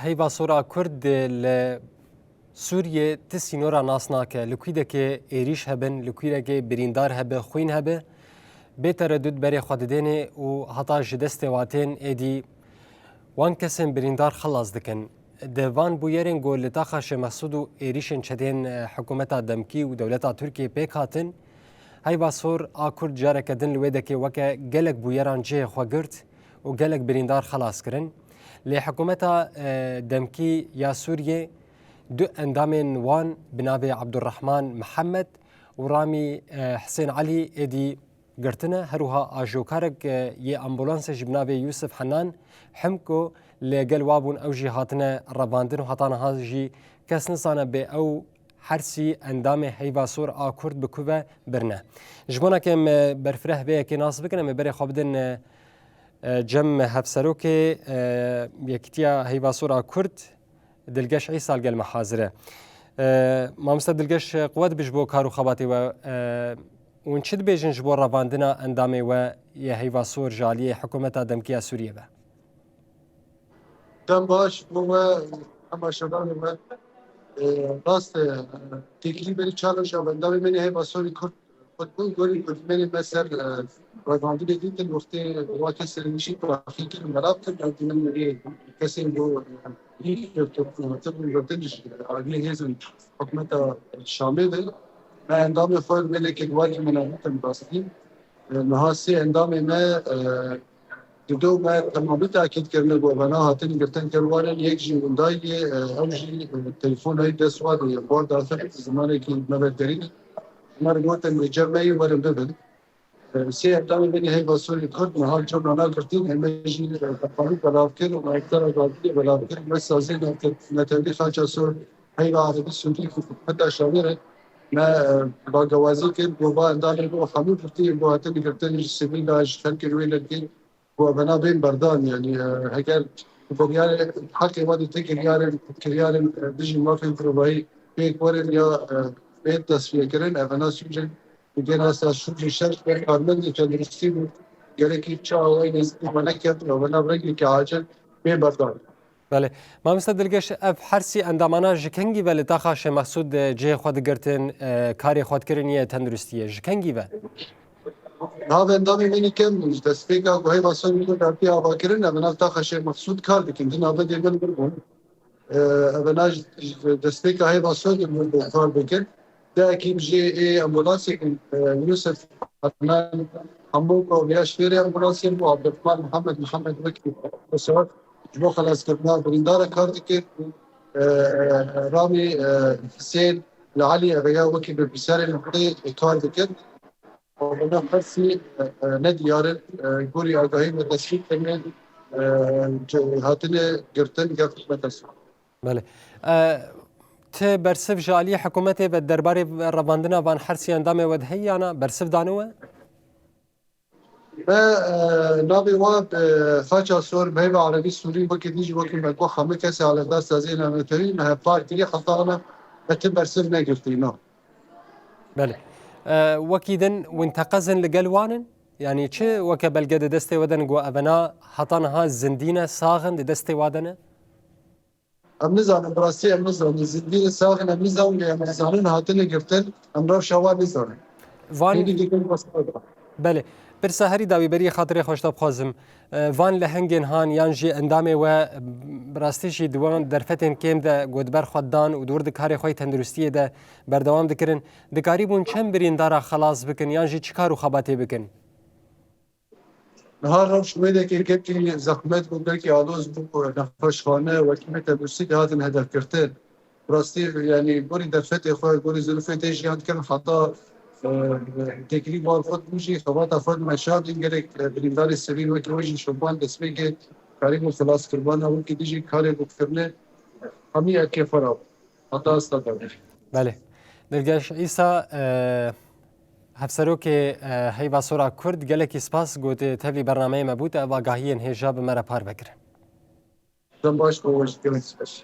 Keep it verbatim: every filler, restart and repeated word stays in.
Heyva sor a Kurd li Sûriyê ti sînora nas nake. Li kûdekê êrîş hebin, li kûdekê birîndar hebe, xwîn hebe, bê teredûd berê xwe didêne û heta ji destê watên êdî wan kesên birîndar xelas dikin. Di van bûyerên ku li taxa Şêmexsûd û êrîşên çetên, e, hikûmeta demkî û dewleta Tirkiyê pêk hatin, Heyva Sor a Kurd careke din li wê dekê weke gelek bûyeran cihê xwe girt û gelek birîndar xelas kirin. Lê hikûmeta, e, demkî ya Sûriyê du endamên wan bi navê Abdurrahman Mihemed û Ramî, e, Hisên Elî êdî girtine. Her wiha ajokarek, e, yê ambulansê jî bi navê Yusuf Henan Himko li gel wa bûn, ew jî hatine revandin û heta niha jî kes nizane bê ew her sî endamê Heyva Sor a Kurd bi ku ve birine. Ji bona ke em, e, berfireh vê yekê nas bikin, em ê berê xwe bidin, e, e, cem hevserokê, e, Yekîtiya Heyva Sor a Kurd, Dilgeş Îsal gel me hazir e. E, Mamoste Dilgeş, e, quwet bi ji bo kar û xebatê we. E, hûn çi dibêjin ji bo revandina endamê we yê Heyva Sor ji aliyê hikûmeta demkî ya Sûriyê ve? Dem baş bo we, hema şevanê me. E, rast e, têkilî berî çar roja endamê me yê Heyva Sorî Kurd Xwedbûn gorî ku dîmenê me ser, e, revandinê dîtin, wextê wa kesên wî jî daxil kirin, belav kirin, ew dîmen wê kesên ku, e, hîn girtin, girtin ji aliyê hêzên hikûmeta Şamê ve. Me endamê xwe wê lê ke di wa dîmena dîtin rastî. E, niha sê endamê me, e, Dido me temamî tekîd kirine ku evana hatin girtin ker warin, yek jî windayê, e, ew jî, e, telefona wî dest wa de ye. Bar daxil zimanekî me ve derî. Hûn gotin, li cem me yî werin bibin. E, sê endamê me yê Heyva Sorî Kurd niha cem nana girtîn, em ê jî, e, teqalî belav kir û me ektara radiyê belav kir. Me sazê nete-, netewî Xaça Sor Heyva Erebî Sûrî Hikûmeta Şamê re me, e, bagewazî kir, ku va endamê bo hemû girtiyên bo hatin girtin ji sivîla, ji xelkê wê lêkê, ku evena bên berdan, yanî, e, heger biryarê heqê wan ê tê kiryarên, kiryarên, e, dijî mafên mirovahî pêk werin ya, e, bên tesfiyekirin, evena sûcên digê nasa sûcê şer ber karmendê tenduristî bû, gerekî çawa wey nêzîkî me nekevin, evena bi rengekî acil bên berdan. Belê. Mamoste Dilgeş, ev her sî endamana ji kengî ve li taxa Şêmexsûd, e, cihê xwe digirtin, e, karê xwe dikirin yê tenduristiyê? Ji kengî ve? Nav endamê min kem ji destpêka ku Heyva Sor min dertiye ava kirin, ev nav taxa Şêmexsûd kar dikin. Di navbedê min bir bûn. E, ev nav ji, ji destpêka Heyva Sor min bû kar dikin. Di ekîb jê ê ambulansê, e, Yusuf Adnan Hamoko, ya şfêrê ambulansê bû, Abdurrahman Muhammed, Muhammed wekî profesor ji bo xelaskirina birîndara kar dikir. E, e, Ramî, e, Husên li Elî, ev ya wekî bi pîserên xwe kar dikir. Wana her sî, e, e, ne diyar in, e, gorî agahî me destpêk kirine, e, ce-, hatine girtin, gef me dest. Belê. E, ti bersiv ji aliyê hikûmetê ve derbarê revandina van her sî endamê we de heye ya na? Bersiv dane we? Me, e, navê wa bi Xaça Sor, bi Heyva Erebî Sûrî wekî din jî wekî me got, hemû kesê alevdar saziyên netewî me hevpar kiriye, heta ana me ti bersiv negirtî, na. Belê. E, wekî din hûn teqez in li gel wan in? Yanî çi weke belge di destê we de ne ku evena heta niha zindî ne, sax in, di destê wa de ne? Em nizanin, bi rastî em nizanin. Zindî ne, sax in, em nizanin, lê em dizanin hatine girtin, em rewşa wan nizanin. Van Hêdî dikin, bes. Belê. Pirsa herî dawî berî xatirê xwe ji te bixwazim. E, van lehengên han yan jî endamê we, bi rastî jî di wan derfetên kêm de ku di ber xwe dan û di wir di karê xwe yê tenduristiyê de berdewam dikirin, dikarîbûn çend birîndara xelas bikin yan jî çi kar û xebatê bikin? Niha rewş wê dekê gelkî zehmet bû, gelkî aloz bû, nexweşxane, wekî me tenduristî dihatin hedefgirtin. Rastî, yanî gorî derfetê xwe, gorî zirûfê tê jiyan dikirin, heta, e, têkilî wan xwe bû jî, xebata xwe meşandin, gelek, e, birîndarê sivîl wekî we jî şovan destpêkê karî bû xilaskirbana, wekî dijî karê bû kirine, hemî erkê xwe ra bû. Heta asta da. Belê. Dilgeş Îsa, e, hevserokê, e, Heyva Sora Kurd, gelekî spas ku tu tevlî bernameyê me bû, tu ev agahiyên hêja bi me re parve kirin. Dem baş, bo we jî gelek spas.